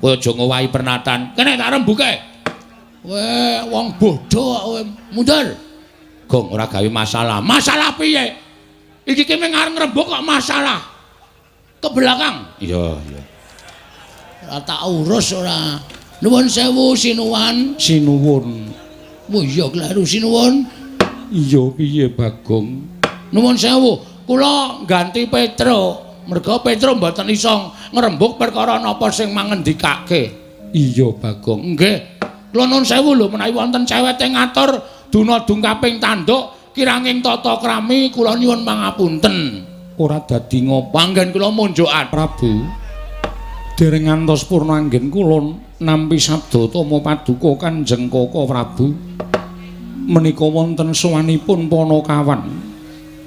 Kowe aja ngowahi pernatan. Kene tak rembuke. Kowe wong bodho kok kowe. Mundur. Gong ora gawe masalah. Masalah piye? Iki ki mung arep ngrembug kok masalah. Ke belakang. Iya, iya. Ora tak urus ora. Nuwun sewu sinuwun. Sinuwun. Oh iya kleru sinuwun. Iya piye Bagong? Nuwun sewu, kula ganti Petruk. Merga Petruk mboten iso ngrembug perkara napa sing mangendikake. Iya Bagong. Nggih. Kula nuwun sewu lho menawi wonten cewete ngatur duna dungkaping tanduk kiranging tata krami kula nyuwun pangapunten. Ora dadi ngopo Panggen kula monjokan. Prabu. Dereng ngantos purna anggen kula nampi sabda tama paduka Kanjeng Kaka Prabu. Menika wonten sowanipun Panakawan.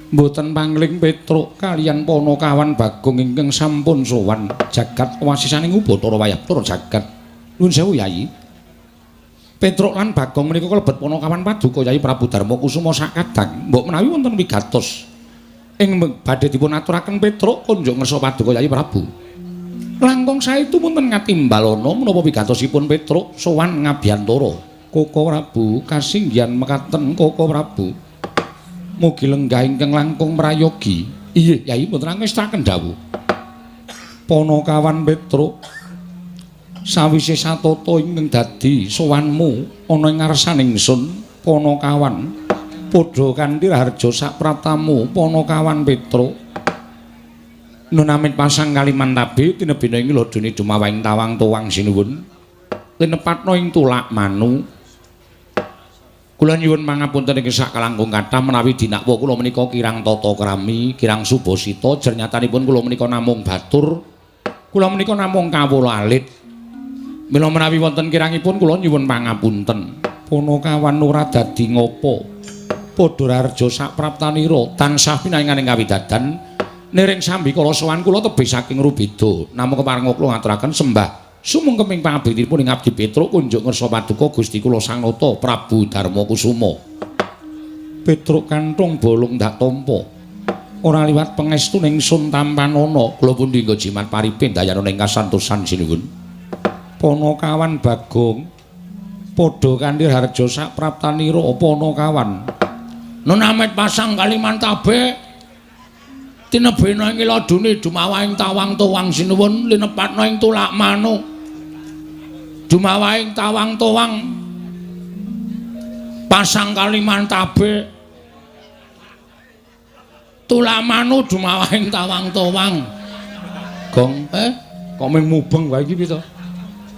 Mboten pangling Petruk kaliyan Panakawan Bagong ingkang sampun sowan jagat wasisaning Ubathara wayah tur jagat. Nuwun sewu Yayi. Petruk lan Bagong menika kalebet Panakawan paduka Yayi Prabu Darma Kusuma sakadang. Mbok menawi wonten wigatos ing badhe dipun aturaken Petruk kunjuk ngersa paduka Yayi Prabu. Langkung saestu wonten ngatimbalana menapa wigatosipun Petruk sowan ngabiyantara. Kaka Prabu kasinggihan mekaten Kaka Prabu. Mugi lenggah ingkang langkung prayogi. Iya, Yai mboten angestaken dawuh. Panakawan Petruk sawise satata ingkang dadi sowanmu ana ing ngarsaning ingsun Panakawan padha kanthi raharja sapraptamu Panakawan Petruk. Nun amit pasang kalimantabe tinebina ing lodone dumawahing tawang tuwang sinuwun linepatna ing tulak manu. Kula nyuwun pangapunten ing sakalangkung kathah menawi dinakwa kula menika kirang tata krami, kirang subasita, jernyatanipun kula menika namung batur. Kula menika namung kawula alit. Mila menawi wonten kirangipun kula nyuwun pangapunten. Panakawan ora dadi ngopo. Padha raharja sapraptanira tansah pinaringaning kawidadan niring sambikala sowan kula tebih saking Rubeda. Namung kepareng kula ngaturaken sembah sumungkeming pangabektinipun ing abdi Petruk kunjuk ngersa paduka Gusti kula Sang Nata Prabu Darma Kusuma. Petruk kanthong bolong ndak tampa. Ora liwat pangestu ning sun tampanana. Kula pundi nggo jimat paripe ndayana ing kasantosan sinuwun. Panakawan Bagong padha kanthi harja sapraptanira Panakawan. Nun amit pasang kalimantabe tinebena ing ladune dumawahing tawang tuwang sinuwun linepatna ing tulak manu. Dumawahing tawang tuwang pasang kalimantabe tulak manu dumawahing tawang tuwang. Gong, kok mung mubeng wae iki piye to?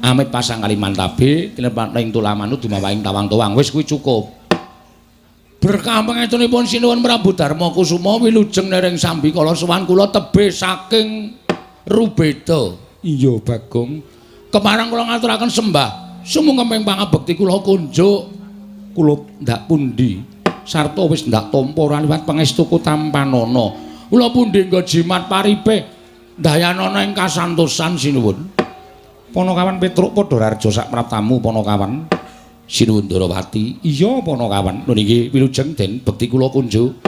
Amit pasang kalimantabe tinepatna ing tulak manu dumawahing tawang tuwang. Wis kuwi cukup. Berkah pangestunipun sinuwun Prabu Darma Kusuma wilujeng nereng sambikala sowan kula tebih saking Rubeda. Iya Bagong. Kepareng kula ngaturaken sembah sumungkeming pangabekti kula kunjuk. Kula ndak pundi sarta wis ndak tampa ora liwat pangestuku tampanana. Kula pundi nggo jimat paripe ndayanana ing kasantosan sinuwun. Panakawan Petruk padha raharja sapraptamu Panakawan. Sinuwun Ndarawati. Iya Panakawan. Lho niki wilujeng den bekti kula kunjuk.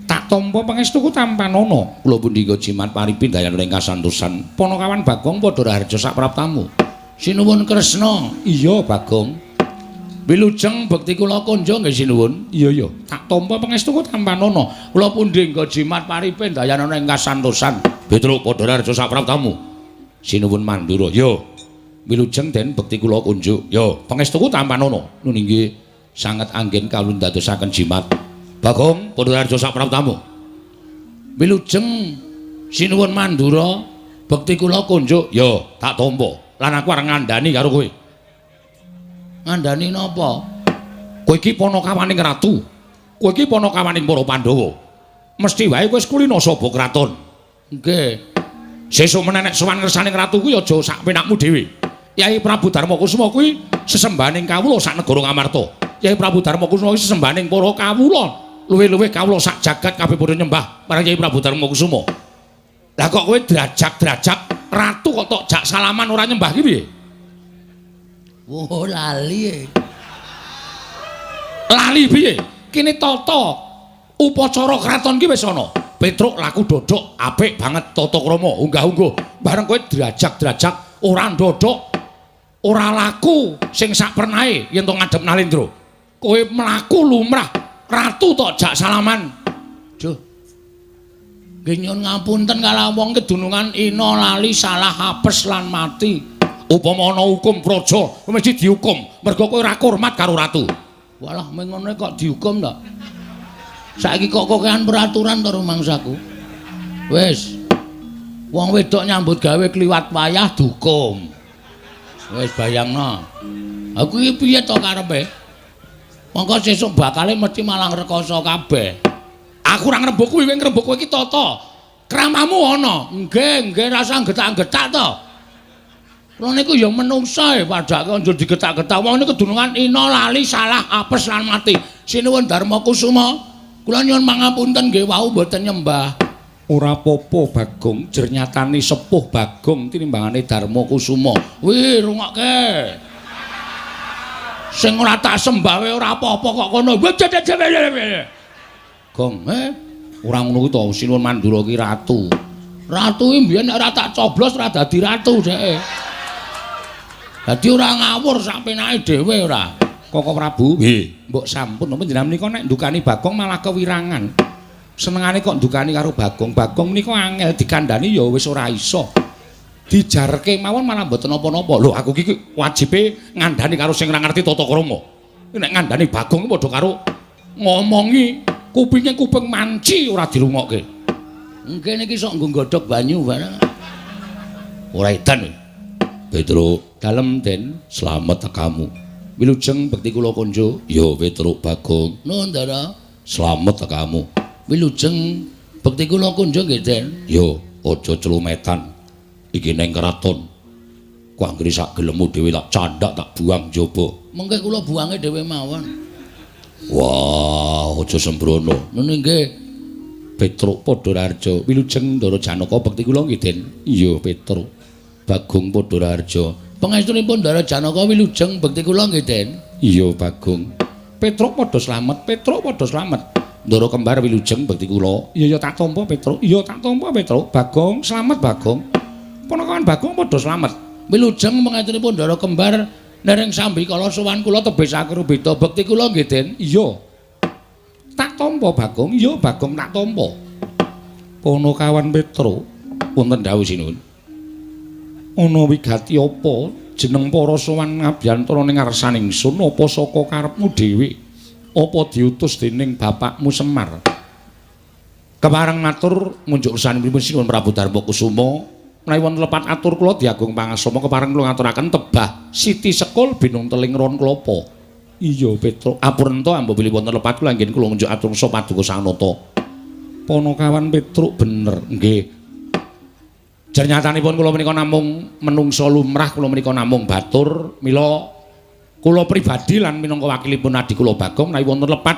Tak tampa pangestuku tampanana. Kula pundi nggo jimat paripe ndayana ing kasantosan. Panakawan Bagong padha raharja sapraptamu. Sinuwun Kresna. Iya Bagong. Wilujeng bekti kula kunjuk nggih sinuwun. Iya iya. Tak tampa pangestuku tampanana. Kula pundi nggo jimat paripe ndayana ing kasantosan. Petruk padha raharja sapraptamu. Sinuwun Mandura. Yo. Wilujeng den bekti kula kunjuk. Yo, pangestuku tampanana. Nun inggih sanget anggen kawula ndadosaken jimat. Bagong padha raharja sapraptamu. Wilujeng sinuwun Mandura bekti kula kunjuk. Yo, tak tampa. Lan aku arep ngandani karo kowe. Ngandani napa? Kowe iki panakawaning ratu. Kowe iki panakawaning para Pandhawa. Mesti wae kowe wis kulina saba kraton. Nggih. Sesuk menenek sowan ngersaning ratu kuwi aja sak penakmu dhewe. Yai Prabu Darma Kusuma kuwi sesembahaning kawula sak negara Ngamarta. Yai Prabu Darma Kusuma kuwi sesembahaning para kawula. Luwih-luwih kawula sak jagat kabeh padha nyembah marang Yai Prabu Darma Kusuma. Lah kok kowe drajak-drajak ratu kok tok jak salaman ora nyembah ki piye? Oh, lali. Lali piye? Kene tata upacara kraton ki wis ana. Petruk laku dodok apik banget tata krama unggah-ungguh. Bareng kowe drajak-drajak Ora ndodhok, ora laku sing sak pernahe yen to ngadhep Nalendra. Kowe mlaku lumrah, ratu tok jak salaman. Duh. Nggih nyuwun ngapunten kala wong kedunungan ina lali salah apes lan mati. Upama ana hukum praja, kowe mesti dihukum mergo kowe ora hormat karo ratu. Walah mengene kok dihukum ta? Saiki kok kokean peraturan to rumangsaku. Wis. Wong wedok nyambut gawe kliwat wayah dihukum. Wis bayangno. Aku iki piye to karepe? Mongko sesuk bakale mesti malang rekoso kabeh. Aku ora ngrembug kuwi, ngrembug kowe iki tata kramamu ana. Nggih, nggih rasa getak-getak to. Kula niku ya menungsa e padake njur digetak-getak. Wong niku kedunungan ina lali salah apes lan mati. Sinuwun Darma Kusuma, kula nyuwun pangapunten nggih wau mboten nyembah. Ora apa-apa Bagong, jer nyatane sepuh Bagong tinimbangane Darma Kusuma. Wih, rungokke. Sing ora tak sembah wae ora apa-apa kok kono. Gong, ora ngono kuwi to, Sinuwun Mandura ki ratu. Ratu ki mbiyen nek ora tak coblos ora dadi ratu dheke. Dadi ora ngawur sak penake dhewe ora. Koko Prabu, nggih, mbok sampun panjenengan menika nek ndukani Bagong malah kewirangan. Senengane kok ndukani karo Bagong. Bagong menika angel dikandhani ya wis ora iso. Dijarke mawon malah mboten napa-napa. Lho aku iki wajibe ngandhani karo sing ora ngerti tata krama. Nek ngandhani Bagong padha karo ngomongi kupinge kuping manci ora dirungokke. Nggih niki sok nggo nggodhog banyu bareng. Ora edan. Petruk, dalem Den, slamet tekamu. Wilujeng bekti kula konjo. Ya Petruk Bagong. Nuwun Ndara. Slamet tekamu. Wilujeng bekti kula konjo nggih Den. Ya aja celumetan. Iki neng kraton. Ku anggere sak gelemmu dhewe tak candhak tak buang njaba. Mengke kula buange dhewe mawon. Wah, aja sembrono. Ngono nggih. Petruk padha raharja. Wilujeng Ndara Janaka bekti kula nggih Den. Iya Petruk. Bagong padha raharja. Pangestunipun Ndara Janaka wilujeng bekti kula nggih Den. Iya Bagong. Petruk padha slamet, Petruk padha slamet. Ndara kembar wilujeng bekti kula. Iya ya tak tampa Petruk. Iya tak tampa Petruk. Bagong slamet Bagong. Punakawan Bagong padha slamet. Wilujeng pangestunipun Ndara kembar nereng sambikala sowan kula tebih sakrubita bekti kula nggih Den. Iya. Tak tampa Bagong. Iya Bagong tak tampa. Punakawan Petruk wonten dawuh sinuwun. Ana wigati apa jeneng para sowan ngabiyantara ning ngarsaning ingsun apa saka karepmu dhewe apa diutus dening bapakmu Semar? Kepareng matur munjuk kersanipun Sinuwun Prabu Darma Kusuma menawi wonten lepat atur kula diagung pangasama kepareng kula ngaturaken tebah Siti Sekul binung teling ron klapa. Iya Petruk, apurenta ambo bilih wonten lepat kula anggen kula ngunjuk atur sa paduka Sang Nata. Panakawan Petruk bener nggih. Jernyatanipun kula menika namung menungsa lumrah, kula menika namung batur, mila kula pribadi lan minangka wakilipun adi kula Bagong menawi wonten lepat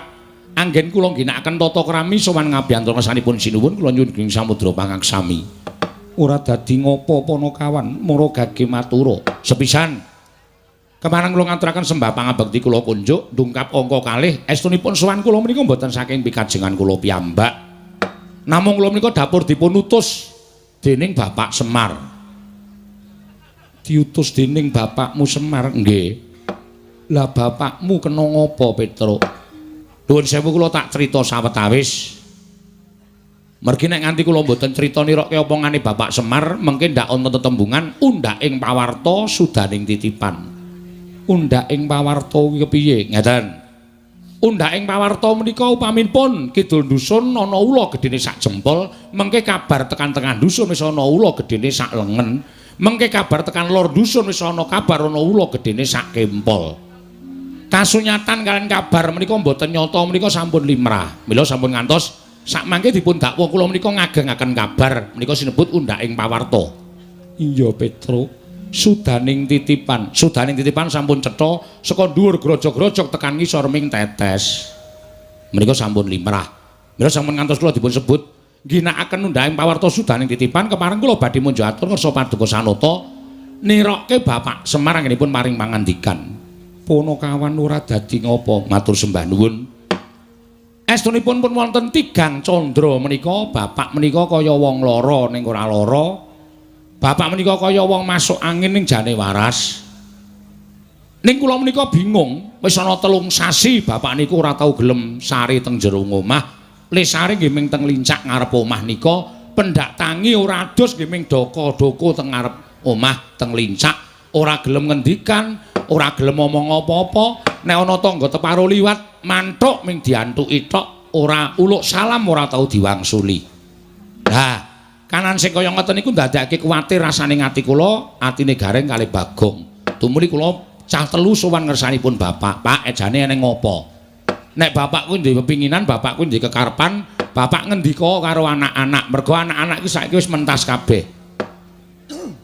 anggen kula ngginakaken tata krami sowan ngabiyantara ngersanipun sinuwun kula nyuwun ing samudra pangaksami. Ora dadi ngopo Panakawan mara gage matura. Sepisan kemarang kula ngaturaken sembah pangabekti kula kunjuk ndungkap angka kalih estunipun sowan kula menika mboten saking pikajengan kula piyambak. Namung kula menika dapur dipun utus dening Bapak Semar. Diutus dening bapakmu Semar? Nggih. Lah bapakmu kena ngopo Petruk? Nuwun sewu kula tak crita sawetawis. Mergi nek nganti kula mboten crita nirokke omongane Bapak Semar, mengke ndak ana tetembungan undhaking pawarta sudaning titipan. Undhaking pawarta kuwi kepiye? Ngeten. Undhaking pawarta menika upaminipun kidul dusun ana ula gedene sak jempol, mengke kabar tekan tengah dusun wis ana ula gedene sak lengen, mengke kabar tekan lor dusun wis ana kabar ana ula gedene sak kempol. Kasunyatan kalian kabar menika mboten nyata menika sampun limrah. Mila sampun ngantos sak mangke dipun dakwa kula menika ngagengaken kabar menika sinebut undhaking pawarta. Iya Petruk. Sudaning titipan, sudaning titipan sampun cetha saka dhuwur grojog-grojog tekan ngisor ming tetes. Menika sampun limrah. Mila sampun ngantos kula dipun sebut ngginakaken undhaking pawarta sudaning titipan kepareng kula badhe munjuk atur ngersa paduka Sanata nirokke Bapak Semar anggenipun paring pangandikan. Punakawan ora dadi ngapa matur sembah nuwun. Estunipun pun wonten tigang candra menika bapak menika kaya wong lara ning ora lara. Bapak menika kaya wong masuk angin ning jane waras. Ning kula menika bingung, wis ana 3 sasi bapak niku ora tau gelem sare teng jero omah. Le sare nggih ming teng lincak ngarep omah nika, pendak tangi ora adus nggih ming doko-doko teng ngarep omah teng lincak, ora gelem ngendikan, ora gelem ngomong apa-apa. Nek ana tangga teparo liwat, manthuk ming diantuki tok, ora uluk salam ora tau diwangsuli. Lah, kanan sing kaya ngoten niku ndadekake kuwatir rasane ati kula, atine Gareng kalih Bagong. Tumuli kula cah telu sowan ngersanipun bapak. Pak, ejane eneng ngopo? Nek bapak kuwi duwe pepinginan, bapak kuwi duwe kekarepan, bapak ngendika karo anak-anak. Mergo anak-anak iki saiki wis mentas kabeh.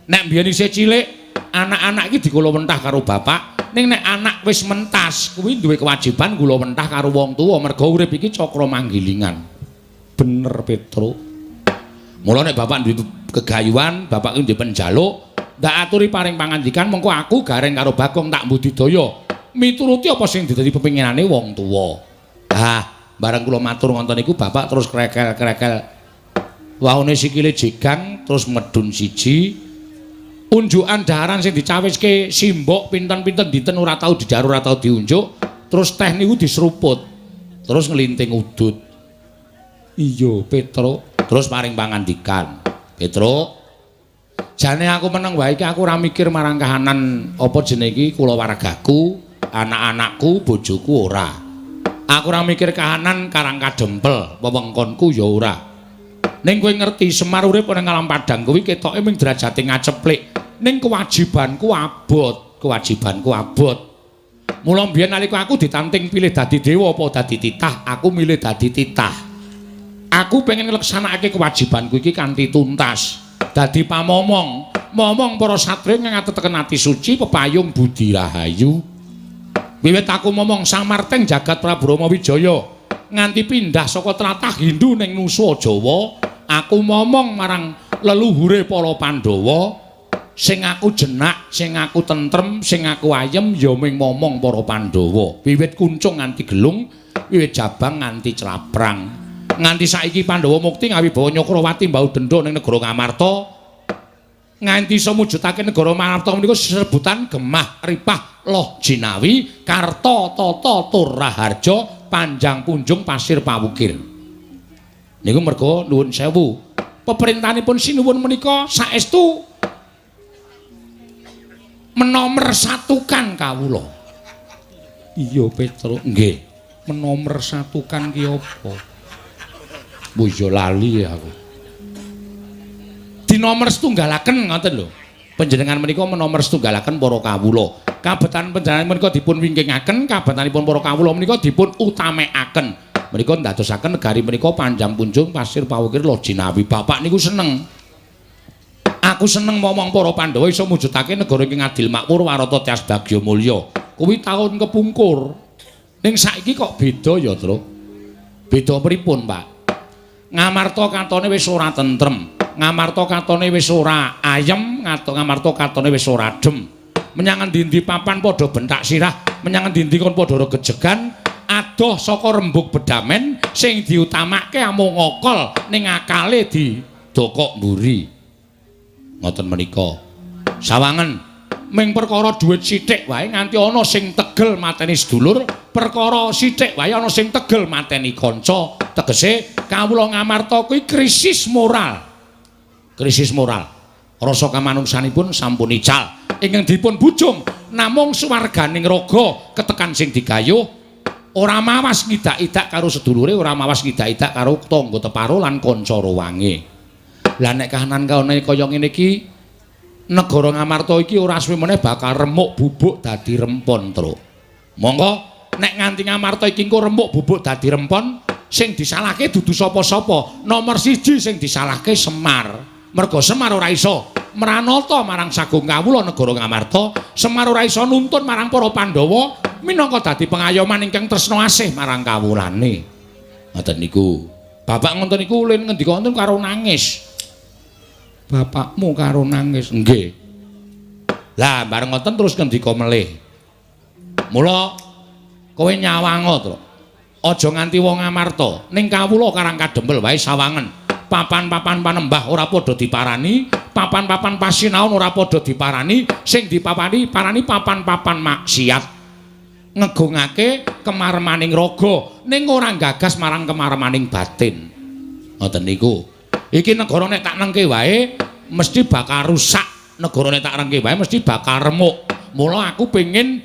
Nek mbiyen isih cilik, anak-anak iki dikula wentah karo bapak. Ning nek anak wis mentas, kuwi duwe kewajiban kula wentah karo wong tuwa, mergo urip iki cakra manggilingan. Bener, Petro. Mula nek bapak duwe kegayuhan, bapak kuwi duwe penjaluk, ndak aturi paring pangandikan, mengko aku Gareng karo Bagong tak budidaya mituruti apa sing dadi pepinginane wong tuwa. Ah, bareng kula matur ngoten niku bapak terus krekel-krekel. Waune sikile jegang terus medun siji. Unjukan daharan sing dicawiske simbok pinten-pinten dinten ora tau didhahar, ora tau diunjuk, terus teh niku diseruput. Terus nglinting udut. Iya, Petro. Terus paring pangandikan. Petro, jane aku meneng wae iki aku ora mikir marang kahanan apa jenenge iki kulawargaku, anak-anakku, bojoku ora. Aku ora mikir kahanan Karang Kadempel, wewengkonku ya ora. Ning kowe ngerti Semar urip ning alam padang kuwi ketoke ming derajate ngaceplik. Ning kewajibanku abot, kewajibanku abot. Mula mbiyen nalika aku ditanting pilih dadi dewa apa dadi titah, aku milih dadi titah. Aku pengen ngleksanakake kewajibanku iki kanthi tuntas. Dadi pamomong, momong para satriya ngateteken ati suci pepayung budi rahayu. Wiwit aku momong samarteng jagat Prabu Rama Wijaya nganti pindah saka tlatah Hindu ning Nusa Jawa, aku momong marang leluhure para Pandhawa, sing aku jenak, sing aku tentrem, sing aku ayem ya ming momong para Pandhawa. Wiwit kuncung nganti gelung, wiwit jabang nganti claprang. Nganti saiki Pandhawa mukti ngawibawa Nyakrawati mbau dendha ning negara Ngamarta. Nganti iso mujudake negara Ngamarta menika sesebutan gemah ripah loh jinawi karta tata tur raharja panjang punjung pasir pawukir. Niku merga nuwun sewu. Peperintahanipun sinuwun menika saestu menomersatukan kawula. Iya, Petro. Nggih. Menomersatukan ki apa? Mbok iya lali aku. Dinomer setunggalaken ngoten lho. Panjenengan menika menomer setunggalaken para kawula. Kabetan panjenengan menika dipun wingkingaken, kabetanipun para kawula menika dipun utamekaken. Menika ndadosaken negari menika panjang punjung pasir pawukir loh jinawi. Bapak niku seneng. Aku seneng momong para Pandhawa iso mujudake negara ingkang adil makmur warata tias bagya mulya. Kuwi taun kepungkur. Ning saiki kok beda ya, Tru? Beda pripun, Pak? Ngamarta katone wis ora tentrem, Ngamarta katone wis ora ayem, Ngamarta katone wis ora adem. Menyang endi-endi papan padha bentak sirah, menyang endi-endi kon padha regejegan, adoh saka rembug bedamen sing diutamake amung ngokol ning akale didokok mburi. Ngoten menika. Sawangen ming perkara dhuwit sithik wae nganti ana sing tegel mateni sedulur, perkara sithik wae ana sing tegel mateni kanca. Tegese kawula Ngamarta kuwi krisis moral. Krisis moral. Rasa kamanungsanipun sampun ical. Ingkang dipun bujung namung swarganing raga ketekan sing digayuh, ora mawas ngidak-idak karo sedulure, ora mawas ngidak-idak karo tangga teparo lan kanca ruwange. Lah nek kahanan kaone kaya ngene iki, negara Ngamarta iki ora suwe meneh bakal remuk bubuk dadi rempon, Truk. Monggo nek nganti Ngamarta iki engko remuk bubuk dadi rempon, sing disalahke dudu sapa-sapa. Nomor siji sing disalahke Semar. Mergo Semar ora iso mranata marang sagung kawula negara Ngamarta, Semar ora iso nuntun marang para Pandhawa minangka dadi pengayoman ingkang tresna asih marang kawulane. Ngoten niku. Bapak ngoten niku lin ngendika wonten karo nangis. Bapakmu karo nangis. Nggih. Lah bareng ngoten terus ngendika melih. Mula kowe nyawango, Tru. Aja nganti wong Ngamarta ning kawula Karang Kadempel wae sawangen. Papan-papan panembah ora padha diparani, papan-papan pasinaon ora padha diparani, sing dipapani parani papan-papan maksiat. Ngegungake kemaremaning raga ning ora gagas marang kemaremaning batin. Ngoten niku. Iki negara nek tak nengke wae mesti bakal rusak, negara nek tak nengke wae mesti bakal remuk. Mula aku pengin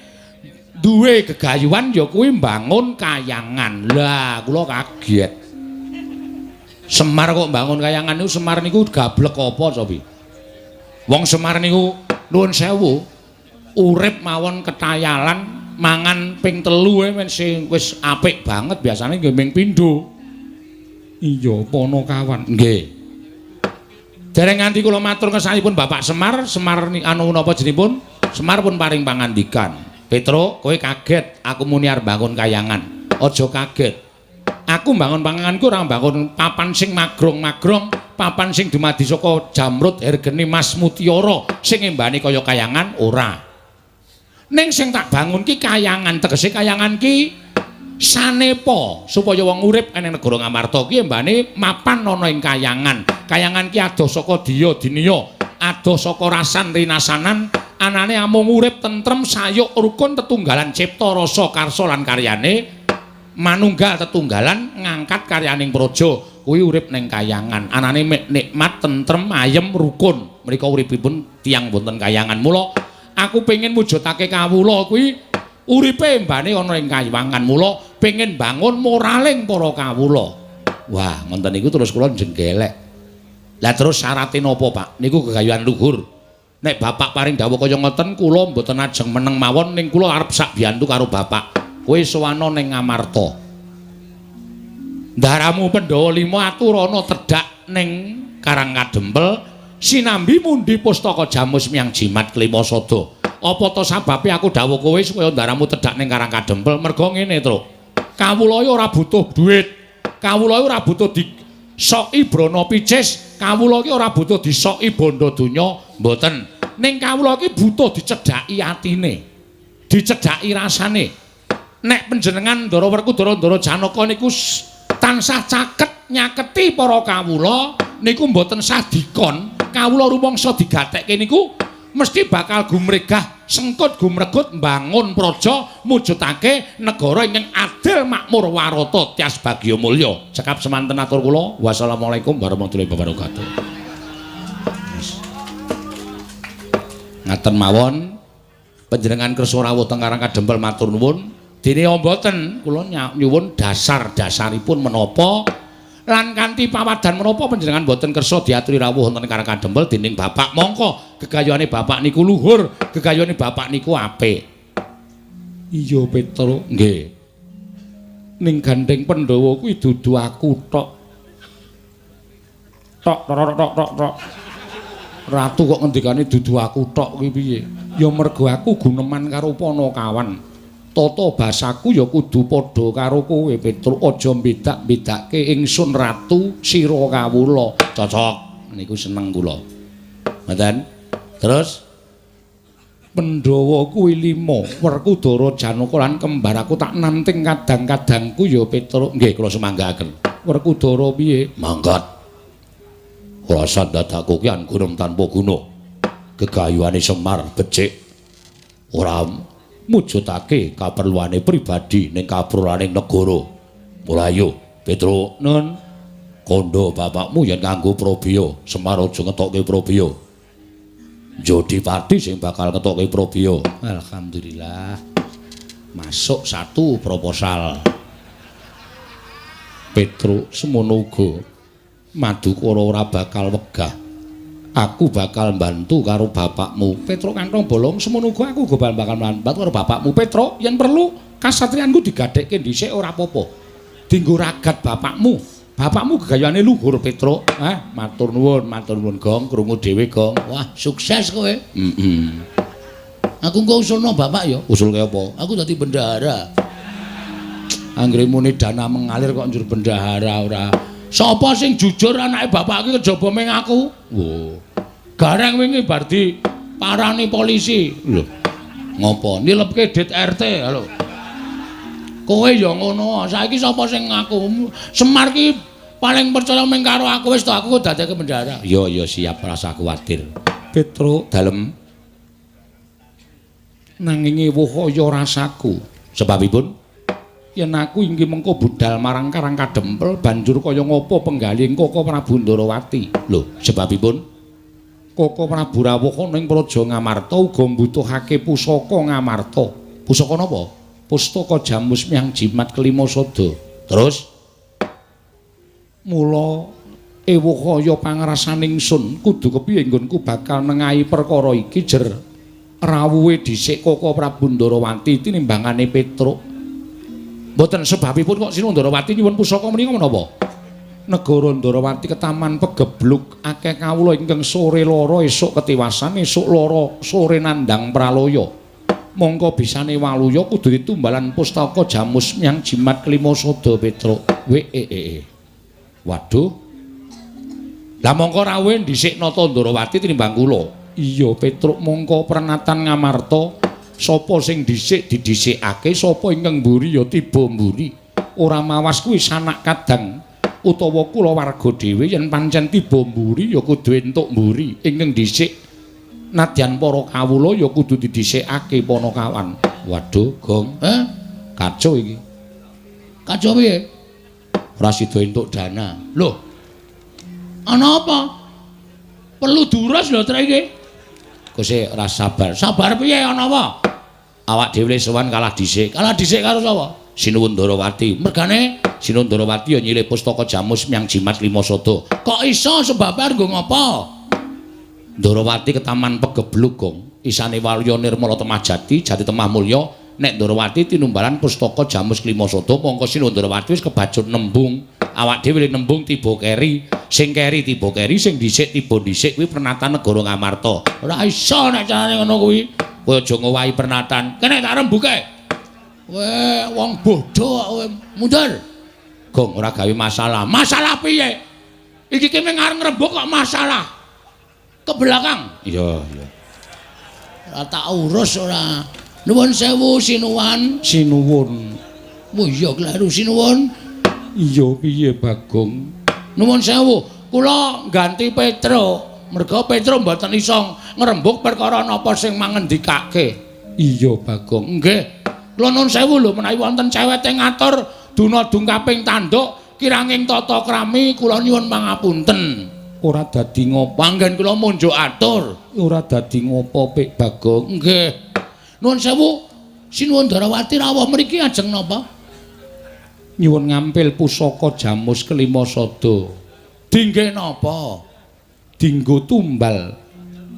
duwe gegayuhan ya kuwi mbangun kayangan. Lah kula kaget. Semar kok mbangun kayangan niku, Semar niku gablek apa cobi? Wong Semar niku nuwun sewu, urip mawon ketayalan, mangan ping 3 wis wis apik banget, biasane nggih ming pindho. Iya, Panakawan. Nggih. Dereng nganti kula matur kesanipun Bapak Semar, Semar anu napa jenipun? Semar pun paring pangandikan. Petruk, kowe kaget aku muni arep bangun kayangan. Aja kaget. Aku mbangun panganganku ora mbangun papan sing magrong-magrong, papan sing dumadi saka jamrut hergeni mas mutiara sing embane kaya kayangan ora. Ning sing tak bangun ki kayangan, tegese kayangan ki sanepa supaya wong urip ning negara Ngamarta ki embane mapan ana ing kayangan. Kayangan ki adoh saka diya diniya, adoh saka rasan rinasanan, anane amung urip tentrem sayuk rukun tetunggalan cipta rasa karsa lan karyane. Manunggal tetunggalan ngangkat karyaning praja kuwi urip ning kayangan, anane nikmat tentrem ayem rukun. Mriko uripipun tiyang wonten kayangan. Mula aku pengin mujudake kawula kuwi uripe embane ana ing kayangan. Mula pengin bangun moraling para kawula. Wah, ngoten niku terus kula jenggelek. Lah terus syarate napa, Pak? Niku gegayuhan luhur. Nek bapak paring dawuh kaya ngoten kula mboten ajeng meneng mawon, ning kula arep sak biyantu karo bapak. Kowe sowana ning Ngamarta. Ndaramu Pandhawa 5 aturana tedhak ning Karang Kadempel sinambi mundi pustaka jamus miyang jimat klima sada. Apa ta sababe aku dawuh kowe supaya ndaramu tedhak ning Karang Kadempel? Merga ngene, Truk. Kawula ora butuh duit. Kawula ora butuh disoki brana picis. Kawula iki ora butuh disoki bondo donya, mboten. Ning kawula iki butuh dicedhaki atine. Dicedhaki rasane. Nek panjenengan Ndara Werkudara Ndara Janaka niku tansah caket nyaketi para kawula niku mboten sah dikon, kawula rumangsa digatekke niku mesti bakal gumregah sengkut gumregut mbangun praja mujudake negara ingkang adil makmur warata tias bagya mulya. Cekap semanten atur kula. Wassalamualaikum warahmatullahi wabarakatuh. Ngaten mawon panjenengan kersa rawuh teng Karang Kadempel matur nuwun. Dene mboten kula nyuwun dasar-dasaripun menapa lan kanthi pawadan menapa panjenengan mboten kersa diaturi rawuh wonten Karang Kadempel dening bapak. Mongko gegayuhane bapak niku luhur, gegayuhane bapak niku apik. Iya, Petruk. Nggih. Ning gandeng Pandhawa kuwi dudu aku tok. Tok tok tok tok tok. Ratu kok ngendikane dudu aku tok kuwi piye? Ya mergo aku guneman karo Panakawan. Tata basaku ya kudu padha karo kowe, Petruk. Aja mbedak-bedake ingsun ratu sira kawula. Cocok. Niku seneng kula. Ngoten. Terus Pandhawa kuwi 5, Werkudara Janaka lan kembar aku tak nanting kadang-kadangku ya, Petruk. Nggih, kula sumanggaaken. Werkudara piye? Mangkat. Rasa dadakku ki anggunem tanpa guna. Gegayuhane Semar becik. Ora mujudake kaperluane pribadi ning kaperluane negara. Mula ayo, Petruk, nun kandha bapakmu yen nganggo probya, Semar aja ngetokke probya. Jodipati sing bakal ngetokke probya. Alhamdulillah. Masuk satu proposal. Petruk semono uga Madukara ora bakal wegah. Aku bakal mbantu karo bapakmu. Petruk kantong bolong semono uga aku uga bakal mbantu karo bapakmu. Petruk, yen perlu kasatriyanku digadhekke dhisik ora apa-apa. Dinggo ragat bapakmu. Bapakmu gegayane luhur, Petruk. Hah, matur nuwun Gong, krungu dhewe Gong. Wah, sukses kowe. Heeh. Aku engko usulno bapak ya. Usulke apa? Aku dadi bendahara. Anggere muni dana mengalir kok njur bendahara ora. Sapa sing jujur anake bapak iki kejaba ming aku? Wo. Gareng wingi bar diparani polisi. Lho. Ngopo? Nilepke dit RT, halo. Kowe ya ngono. Saiki sapa sing ngaku? Semar ki Paling percaya mung karo aku wis to, aku kok dadeke bendara. Iya iya siap, rasa kuwatir. Petruk dalem nanging ewuh kaya rasaku. Sebabipun yen aku inggih mengko budal marang Karang Kadempel banjur kaya ngapa penggalih Koko Prabu Ndarawati. Lho, sebabipun Koko Prabu rawuh ana ing Praja Ngamarta uga mbutuhake pusaka Ngamarta. Pusaka napa? Pustaka Jamus Miang Jimat Kelima Sada. Terus mula ewuh kaya pangrasaning sun kudu kepiye nggonku bakal nengahi perkara iki jer rawuhe dhisik Koko Prabu Ndarawati tinimbangane Petruk. Mboten sebabipun kok Sinuwun Ndarawati nyuwun pusaka menika menapa? Negara Ndarawati ketaman pegebluk akeh kawula ingkang sore lara esuk ketiwasan esuk lara sore nandhang pralaya. Mongko bisane waluya kudu ditumbalan pustaka Jamus Miang Jimat Kelima Sada Petruk. Wee. Waduh. Lah mongko rawuhe dhisik nata Ndarawati tinimbang kula. Iya Petruk, mongko prenatan Ngamarta sapa sing dhisik didhisikake, sapa ingkang mburi ya tiba mburi. Ora mawas kuwi sanak kadang utawa kulawarga dhewe yen pancen tiba mburi ya kudu entuk mburi. Ingkang dhisik nadyan para kawula ya kudu didhisikake panakawan. Waduh, Gong. Heh, kacau iki. Kacau piye? Ora sida entuk dana. Lho. Ana apa? Perlu diurus lho trek iki. Kose ora sabar. Sabar piye ana apa? Awak dhewe sowan kalah dhisik. Kalah dhisik karo sapa? Sinuwun Ndarawati. Mergane Sinuwun Ndarawati ya nyilih pustaka Jamus Miang Jimat Lima Sada. Kok iso sebabe arep nggo ngapa? Ndarawati ketaman pegebluk, Gong. Isane waluya nirmala temah jati, jati temah mulya. Nek Ndarawati tinumbalan pustaka Jamus Lima Sada, mongko Sinuwun Ndarawati wis kebacut nembung. Awak dhewe nembung tiba keri, sing keri tiba keri, sing dhisik tiba dhisik kuwi pernatan negara Ngamarta. Ora iso nek carane ngono kuwi. Kowe aja ngowahi pernatan. Kene tak rembuke. Kowe wong bodho kok kowe mundur. Gong, ora gawe masalah. Masalah piye? Iki ki mung arep ngrembug kok masalah. Ke belakang. Iya, iya. Ora tak urus ora. Nuwun sewu sinuwun. Sinuwun. Oh iya kleru sinuwun. Iya piye Bagong? Nuwun sewu, kula ganti Petruk. Merga Petruk mboten iso ngrembug perkara napa sing mangendikake. Iya Bagong. Nggih. Kula nuwun sewu lho menawi wonten cewete ngatur duna dungkaping tanduk kiranging tata krami kula nyuwun pangapunten. Ora dadi ngopo anggen kula munjuk atur. Ora dadi ngopo Pik Bagong. Nggih. Nuwun sewu, Sinuwun Ndarawati rawuh mriki ajeng napa? Nyuwun ngampil pusaka Jamus Kelima Sada. Dingge napa? Dinggo tumbal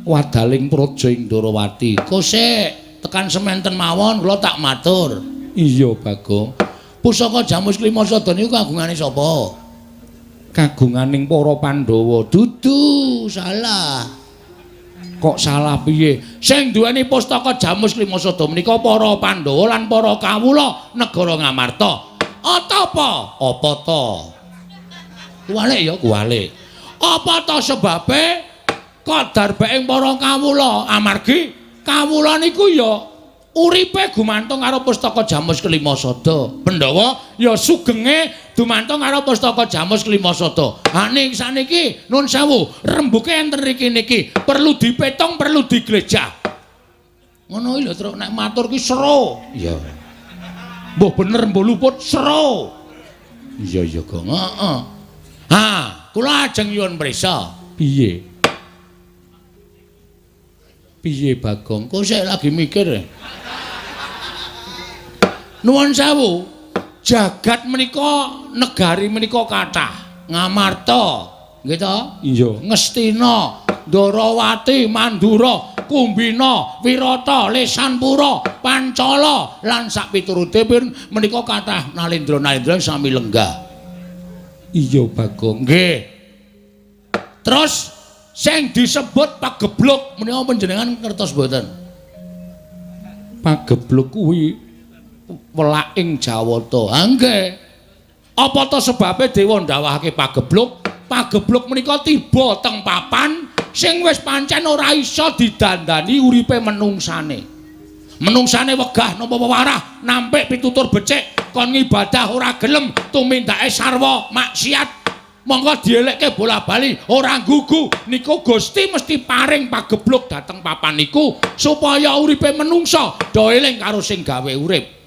wadaling praja ing Ndarawati. Kosek tekan sementen mawon kula tak matur. Iya Bagong. Pusaka Jamus Kelima Sada niku kagungane sapa? Kagunganing para Pandhawa. Dudu, salah. Kok salah piye? Sing duweni pustaka Jamus Kelima Sada menika para Pandhawa lan para kawula negara Ngamarta. Apa? Apa to? Kuwalik ya, kuwalik. Apa to sebabe kok darbeking para kawula? Amargi kawula niku ya uripe gumantung karo pustaka Jamus Kelima Sada. Pandhawa ya sugenge dumantung karo pustaka Jamus Kelima Sada. Ha ning saniki nun sewu, rembuke enten riki niki perlu dipetung, perlu diglejah. Ngono iki lho Truk, nek matur ki seru. Iya. Mbuh bener mbuh luput seru. Iya iya Gong. Heeh. Ha, kula ajeng nyuwun prisa. Piye? Piye Bagong? Kok sik lagi mikir. Nuwun sewu, jagat menika negari menika kathah. Ngamarta, nggih to? Iya. Ngastina, Ndarawati, Mandura, Kumbina, Wirata, Lesanpura, Pancala lan sakpiturute menika kathah nalendra-nalendra sami lenggah. Iya Bagong. Nggih. Terus sing disebut pagebluk menika panjenengan ngertos mboten? Pagebluk kuwi welaking Jawata. Ha nggih. Apa ta sebabe dewa ndawahake pagebluk? Pagebluk menika tiba teng papan sing wis pancen ora iso didandani uripe menungsane. Menungsane wegah napa wewarah, nampik pitutur becik, kon ngibadah ora gelem, tumindake sarwa maksiat. Monggo dielekke bola-bali ora gugu niku Gusti mesti paring pagebluk dhateng papan niku supaya uripe menungsa do eling karo sing gawe urip.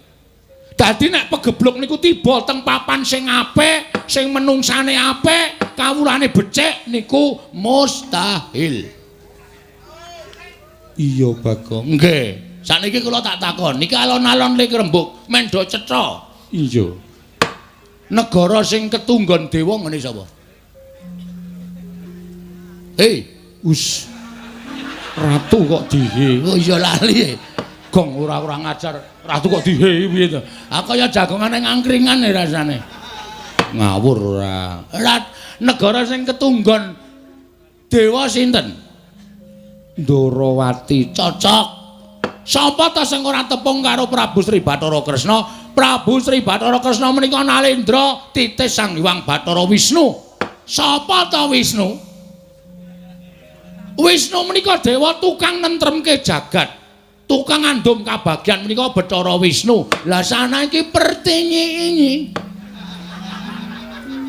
Dadi nek pegebluk niku tiba teng papan sing apik, sing menungsane apik, kawulane becik niku mustahil. Iya, Bagong. Nggih. Sakniki kula tak takon, niki alon-alon le rembug mendo cetha. Iya. Negara sing ketunggon dewa ngene sapa? Hei, us. Ratu kok dihe. Oh iya lali. Gong ora-ora ngajar. Ratu kok dihe piye to? Ah kaya jagongane ngangkringan rasane. Ngawur ora. Negara sing ketunggon dewa sinten? Ndorowati. Cocok. Sapa ta sing ora tepung karo Prabu Sri Bathara Kresna? Prabu Sri Bathara Kresna menika nalendra titis Sang Hyang Bathara Wisnu. Sapa ta Wisnu? Wisnu menika dewa tukang nentremke jagat. Tukang ngandum kabagyan menika Bathara Wisnu. Lah saniki pertinyi.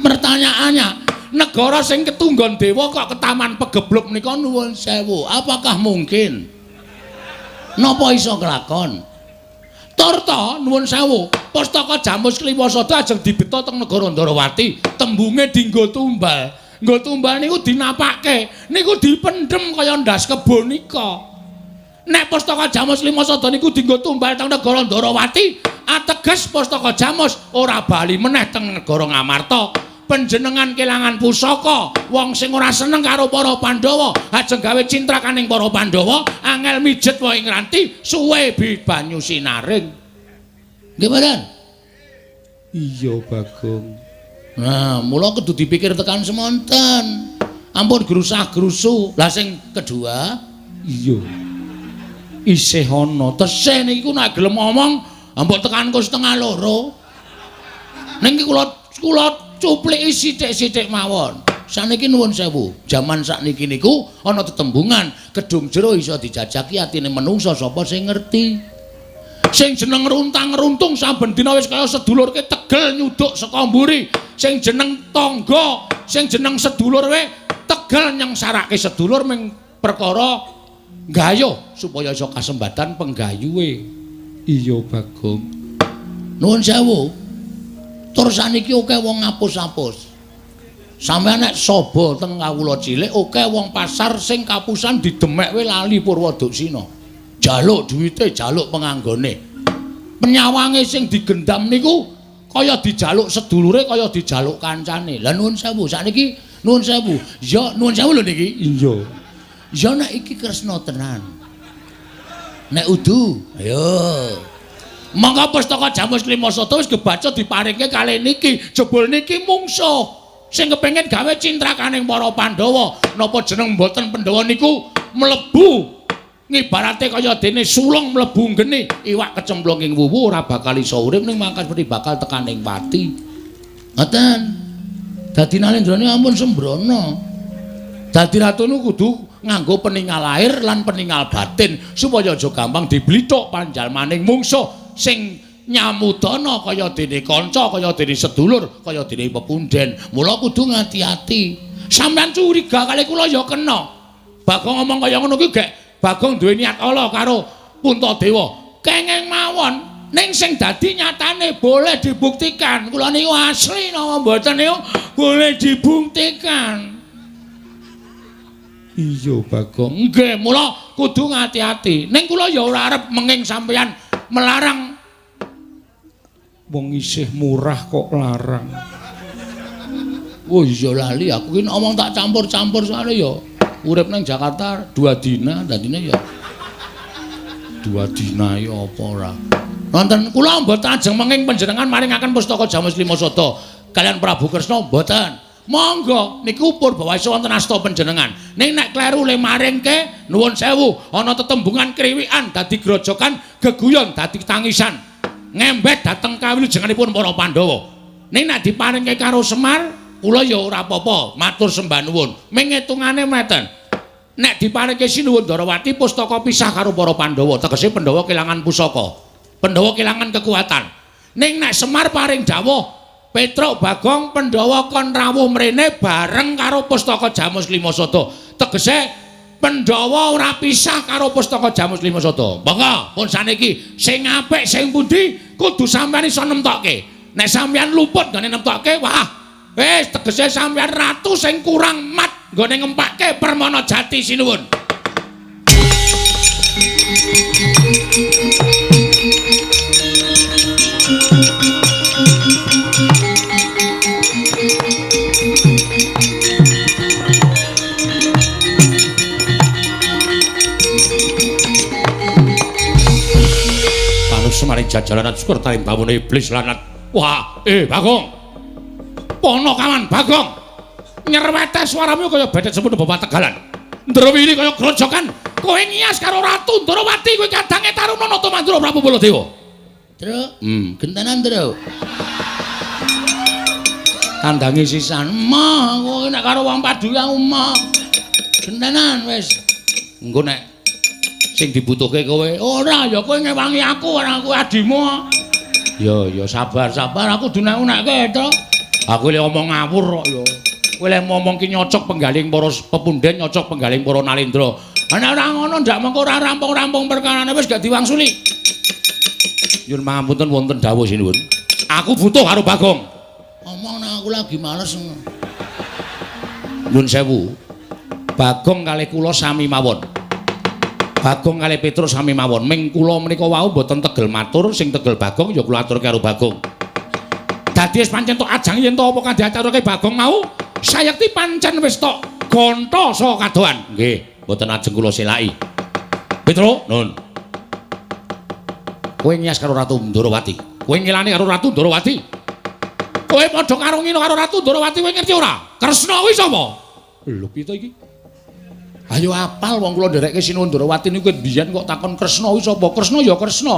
Pertanyaannya, negara sing ketunggon dewa kok ketaman pegebluk menika nuwun sewu. Apakah mungkin? Napa iso kelakon? Turta nuwun sewu, pustaka Jamus Kliwasada ajeng dibeta teng negara Ndarawati, tembunge dinggo tumbal. Nggo tumbal niku dinapake, niku dipendhem kaya ndas kebo nika. Nek pustaka Jamus Kliwasada niku dinggo tumbal teng negara Ndarawati, ateges pustaka Jamus ora bali meneh teng negara Ngamarta. Panjenengan kelangan pusaka, wong sing ora seneng karo para Pandhawa, ajeng gawe cintrakaning para Pandhawa, angel mijet wae ngranti, suwe banyu sinaring. Nggih mboten? Iya, Bagong. Nah, mula kudu dipikir tekan semonten. Ampun grusah-grusu. Lah sing kedua, iya. Isih ana. Tesih niku nek gelem omong, mbok tekan ku 1:30. Ning iki kula cupliki sithik-sithik mawon. Saniki nuwun sewu, jaman sakniki niku ana tetembungan, kedung jero iso dijajaki atine menungsa sapa sing ngerti. Sing jeneng runtang-runtung saben dina wis kaya sedulurke tegel nyuduk saka mburi. Sing jeneng tangga, sing jeneng sedulur we tegel nyengsarake sedulur ming perkara gayuh supaya iso kasembatan penggayuhe. Iya, Bagong. Nuwun sewu. Tur saniki akeh wong ngapus-apus. Sampeyan nek saba teng kawula cilik akeh wong pasar sing kapusan didemek we lali Purwoduksina. Jaluk duwite, jaluk penganggone. Penyawange sing digendam niku kaya dijaluk sedulure, kaya dijaluk kancane. Lah nuwun sewu, sakniki nuwun sewu. Ya nuwun sewu lho niki. Iya. Ya nek iki Kresna tenan. Nek udu, ayo. Monggo pustaka Jamus Kliwasada wis kebaca diparingke kalih niki, jebul niki mungsuh sing kepengin gawe cintrakaning para Pandhawa. Napa jeneng mboten Pandhawa niku mlebu ngibarate kaya dene sulung mlebu nggene, iwak kecemplung ing wuwu ora bakal iso urip ning mangkas mesti bakal tekaning pati. Ngoten. Dadi Nalendrane ampun sembrono. Dadi ratu niku kudu nganggo peningal lahir lan peningal batin supaya aja gampang diblithuk panjalmaning mungsuh sing nyamudana kaya dene kanca, kaya dene sedulur, kaya dene pepunden. Mula kudu ngati-ati. Sampeyan curiga kali kula ya kena. Bagong ngomong kaya ngono kuwi gek Bagong duwe niat ala karo Puntadewa. Kenging mawon ning sing dadi nyatane boleh dibuktikan. Kula niku asli napa mboten niku boleh dibuktikan. Iya, Bagong. Nggih, mula kudu ngati-ati. Ning kula ya ora arep menging sampeyan melarang. Wong isih murah kok larang. Oh iya lali aku ki ngomong tak campur-campur soalnya ya urip nang Jakarta 2 dina, dadine ya 2 dina ya apa ora. Nonton kula mboten ajeng menging panjenengan maringaken pustaka Jamus Kliwasada kalian Prabu Kresna mboten. Monggo niku purbawaisa wonten asta panjenengan. Ning nek kleru le maringke nuwun sewu ana tetembungan kriwikan dadi grojokan geguyon dadi tangisan. Ngembet dhateng kawilujenganipun para Pandhawa. Ning nek diparingke karo Semar kula ya ora apa-apa, matur sembah nuwun. Ming ngitungane meten. Nek diparingke Sinuwun Ndarawati pustaka pisah karo para Pandhawa, tegese Pandhawa kelangan pusaka. Pandhawa kelangan kekuatan. Ning nek Semar paring dawuh Petruk Bagong Pandhawa kon rawuh mrene bareng karo pustaka Jamus Klima Sada. Tegese Pandhawa ora pisah karo pustaka Jamus Klima Sada. Monggo pun saniki sing apik sing pundi kudu sampeyan iso nemtokke. Nek sampeyan luput nggone nemtokke, wah, wis tegese sampeyan ratu sing kurang mat nggone ngempake Permana Jati sinuwun. Panus maring jajalanan syukur tarim bawone iblis lanat. Wah, Bagong. Ponokawan Bagong. Nyerwete suaramu kaya bedet semono bapak Tegalan. Ndrewiri kaya grojokan. Kowe ngias karo Ratu Ndorowati kowe kadange Taruna Nata Mandura Prabu Baladewa. Truk, gentenan truk. Kandange sisan. Mah, kowe nek karo wong padu aku mah. Gentenan wis. Engko nek sing dibutuhke kowe, ora ya kowe ngewangi aku ora aku adimu. Ya ya sabar sabar aku dunek-unekke to. Aku lek omong ngawur kok ya. Kowe lek ngomong ki nyocok penggaling para pepunden, nyocok penggaling para nalendra. Nek ora ngono ndak mengko ora rampung-rampung perkarane wis gak diwangsuli. Nyuwun pangapunten wonten dawuh sinuwun. Aku butuh karo Bagong. Omong nang aku lagi males. Nyuwun sewu. Bagong kalih kula sami mawon. Bagong kalih Petruk sami mawon. Ming kula menika wau mboten tegel matur, sing tegel Bagong ya kula aturke karo Bagong. Dadi wis pancen tok ajang yen to apa kang diaturke Bagong mau, sayekti pancen wis tok gonta saka kadohan. Nggih, mboten ajeng kula selaki. Petruk, nun. Kowe ngias karo Ratu Ndorowati. Kowe ngilani karo Ratu Ndorowati. Kowe padha karo ngino karo Ratu Ndorowati kowe ngerti ora? Kresna kuwi sapa? Lho piye to iki? Ayo apal wong kula nderekke Sinuwun Ndorowati niku biyen kok takon Kresna kuwi sapa? Kresna ya Kresna.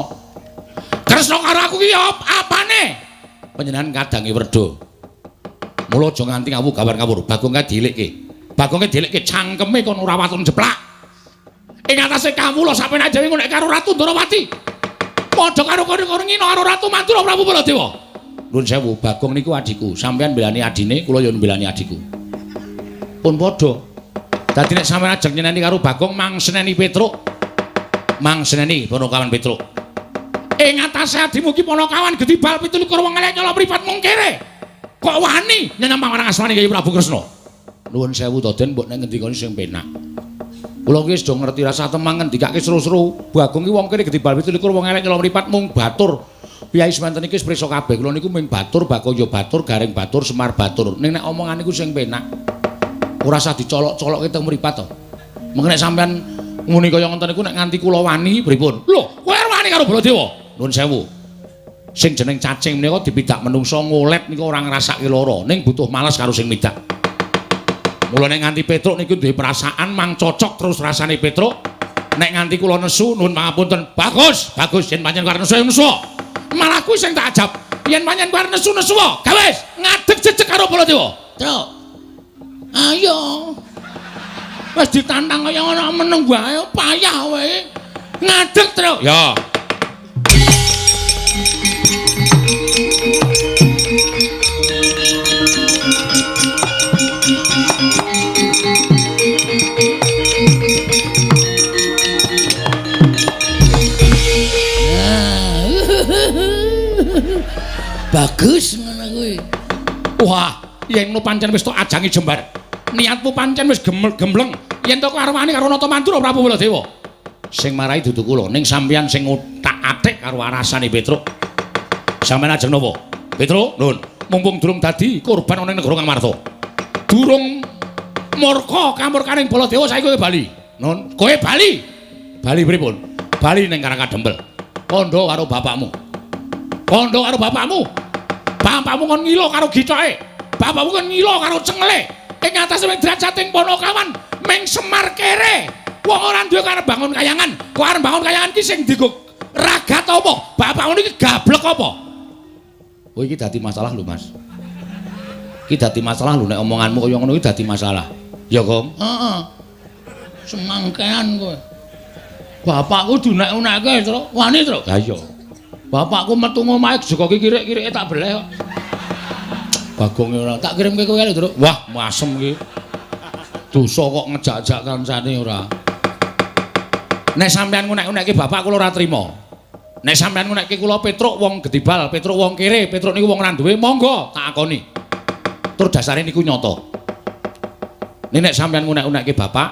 Kresna karo aku ki apane? Panjenengan kadange werda. Mula aja nganti ngawu gawar ngawur. Bagong kae dielikke. Bagong kae dielikke cangkeme kon ora waton jeplak. Ing atase kawula sampeyan dhewe nek karo Ratu Ndorowati. Padha karo kono ngino karo Ratu Mandura Prabu Baladewa. Nuwun sewu, Bagong niku adhiku. Sampeyan mbelani adine, kula ya mbelani adhiku. Pun padha. Dadi nek sampeyan ajeng nyeneni karo Bagong mang seneni Petruk. Mang seneni Ponokawan Petruk. Ing atase adimu ki Ponokawan gedibal 27 wong elek nyolong mripat mung kere. Kok wani nyenempang marang asmane Kyai Prabu Kresna. Nuwun sewu to Den, mbok nek ngendikane sing penak. Kula ki wis do ngerti rasa temang ngendikake seru-seru. Bagong ki wong kene gedibal 27 wong elek nyolong mripat mung batur. Piyai semanten iki wis prisa kabeh. Kula niku mung batur, Bagong ya batur, Gareng batur, Semar batur. Ning nek omongan niku sing penak. Ora usah dicolok-colokke teng mripat to. Mengko nek sampean muni kaya ngoten niku nek nganti kula wani pripun? Lho, kowe arep wani karo Baladewa? Nuwun sewu. Sing jeneng cacing menika dipidak menungsa ngolet niku ora ngrasake lara, ning butuh males karo sing midak. Mula nek nganti Petruk niku duwe perasaan mang cocok terus rasane Petruk. Nek nganti kula nesu nuwun pangapunten. Bagus, bagus yen pancen arep nesu nesu. Malah kuwi sing tak ajab. Yen pancen arep nesu nesu, gawes ngadeg jejeg karo Baladewa. Truk. Ayo. Wis ditantang kaya ngono meneng wae payah wae. Ngadeg, Truk. Ya. Bagus ngono kuwi. Wah, yen ngono pancen wis tok ajangi jembar. Niatmu pancen wis gembleng. Yen to arwani karo Nata Mandura Prabu Baladewa. Sing marai dudu kula, ning sampeyan sing otak-atik karo arasane Petruk. Sampeyan ajeng napa? Petruk, nun. Mumpung durung dadi korban ana ing negara Ngamarta. Durung murka kamurkaning Baladewa saiki kowe bali. Nun, kowe bali. Bali pripun? Bali ning Karang Kadempel. Kandha karo bapakmu. Kandha karo bapakmu. Bapakmu kon ngilo karo githoke. Bapakmu kon ngilo karo cengele. Ing atase wing drajating Ponokawan ming Semar kere. Wong ora duwe karep bangun kayangan. Kok arep bangun kayangan ki sing digo ragat apa? Bapakmu niki gablek apa? Oh iki dadi masalah lho, Mas. Iki dadi masalah lho nek omonganmu kaya ngono iki dadi masalah. Ya, Gong? Heeh. Semangkean kowe. Bapakku diunek-unekke, Truk. Wani, Truk? Lah iya. Bapakku metu ngomahe jegoki kirik-kirike tak beleh kok. Bagonge ora tak kirimke kowe lho, Truk. Wah, masem iki. Dosa kok ngejak-jak kancane ora. Nek sampean ngunek-unekke bapak kula ora trima. Nek sampean ngunekke kula Petruk wong gedibal, Petruk wong kere, Petruk niku wong ora duwe, monggo tak akoni. Tur dasare niku nyata. Nek sampean ngunek-unekke bapak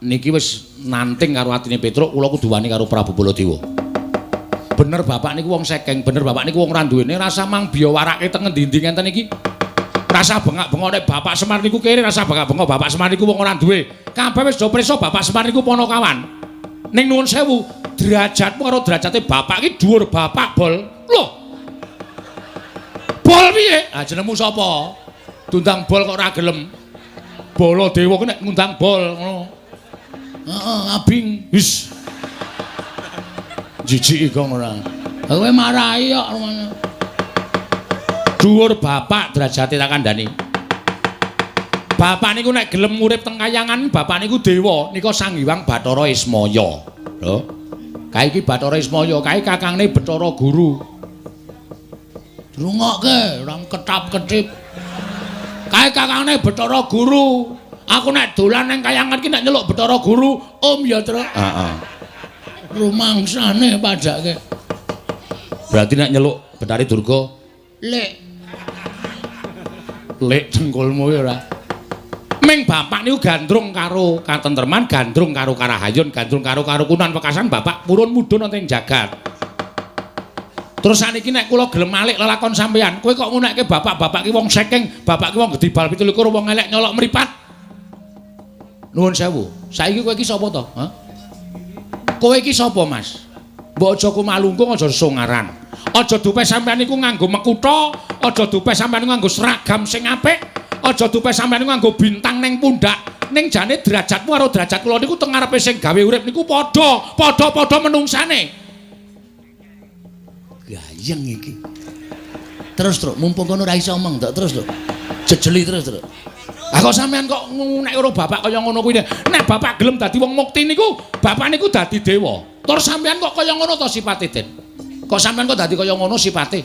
niki wis nanting karo atine Petruk, kula kudu wani karo Prabu Baladewa. Bener bapak niku wong sekeng, bener bapak niku wong ora duwene, rasa mang biya warake teng ngendi-endi ngenten iki. Rasa bengak-bengok nek bapak Semar niku kere, rasa bengak-bengok bapak Semar niku wong ora duwe. Kabeh wis do prisa bapak Semar niku ponokawan. Ning nuwun sewu, derajatmu karo derajate bapak iki dhuwur bapak bol. Lho. Bol piye? Ah jenengmu sapa? Diundang bol kok ora gelem. Baladewa ku nek ngundang bol ngono. Heeh, abing. Wis. Jijiki kok ora. Kowe marahi kok ngono. Dhuwur bapak derajate tak kandhani. Bapak niku nek gelem urip teng kayangan, bapak niku dewa, nika Sang Hyang Bathara Ismaya. Lho. Kae iki Bathara Ismaya, kae kakangne Bathara Guru. Rungokke, ora ketap-ketip. Kae kakangne Bathara Guru. Aku nek dolan nang kayangan iki nek nyeluk Bathara Guru, Om ya, Truk. Heeh. Rumangsane padake. Berarti nek nyeluk Bathari Durga, Lek. Lek dengkulmu ya ora. Ming bapak niku gandrung karo katentreman, gandrung karo karahayun, gandrung karo karukunan wekasan bapak purun mudhun wonten ing jagat. Terus saniki nek kula gelem malik lelakon sampean, kowe kok ngunekke bapak-bapak ki wong sekeng, bapak ki wong gedibal 27 wong elek nyolok mripat. Nuwun sewu. Saiki kowe iki sapa to? Hah? Kowe iki sapa, Mas? Mbok aja kumalungkung, aja songaran. Aja dupe sampean niku nganggo mekutha, aja dupe sampean niku nganggo seragam sing apik, aja dupe sampean niku nganggo bintang ning pundak. Ning jane derajatmu karo derajat kula niku teng ngarepe sing gawe urip niku padha, padha-padha menungsane. Gayeng iki. Terus, Truk, mumpung kono ora iso omong, Truk, terus, Truk. Jejeli terus, Truk. Lah kok sampean kok ngunek karo bapak kaya ngono kuwi. Nek bapak gelem dadi wong mukti niku, bapak niku dadi dewa. Tur sampean kok kaya ngono to sipate, Den? Kok sampean kok dadi kaya ngono sipate?